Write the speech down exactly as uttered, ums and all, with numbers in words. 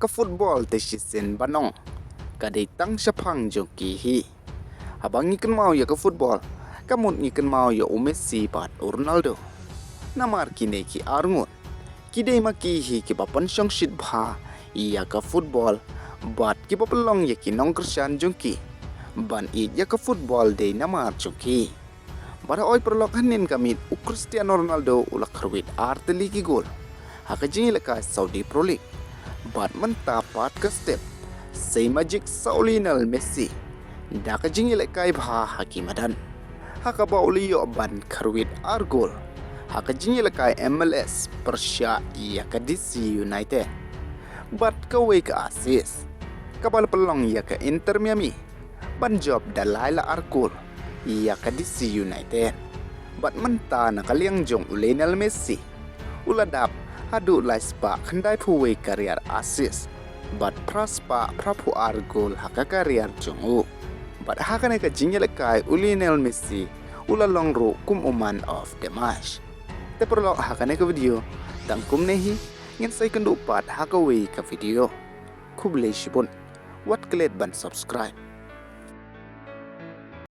Ka football te shisien ban ong ka dei tang shaphang jong ki hi. Haba ngi kynmaw ïa ka football, ka mut ngi kynmaw ïa u Messi bad u Ronaldo. Namar kine ki arngut ki dei ma ki hi kiba pynshongshit bha ïa ka football bad kiba pynlong ïa ki nongkyrshan jong ki ban ïeit ïa ka football dei namar jong ki. Bad hooid paralok, hynnin ka miet u Cristiano Ronaldo u la kyrwit ar tylli ki gol ha ka jingïalehkai Saudi Pro League. Bad mynta pat ka step sei magic sa u Lionel Messi da ka jingïalehkai bha ha ki madan, ha kaba u la ïoh ban kyrwit ar gol ha ka jingïalehkai M L S pyrshah ïa ka D C United. Bad kawei ka assist kaba la pynlong ïa ka Inter Miami ban jop da lai la ar gol ïa ka D C United. Bad mynta na ka liang jong u Lionel Messi, u la dap haduh lai spah khyndai phew wei career assist bad phra spah phra phew ar gol ha ka career jong u. Bad ha kane ka jingïalehkai u Lionel Messi u la long ruh kum u man of the match. Te paralok, ha kane ka video tang kumne hi, ngin sa ïakynduh pat ha kawei ka video. Khublei shibun. Wat klet ban subscribe.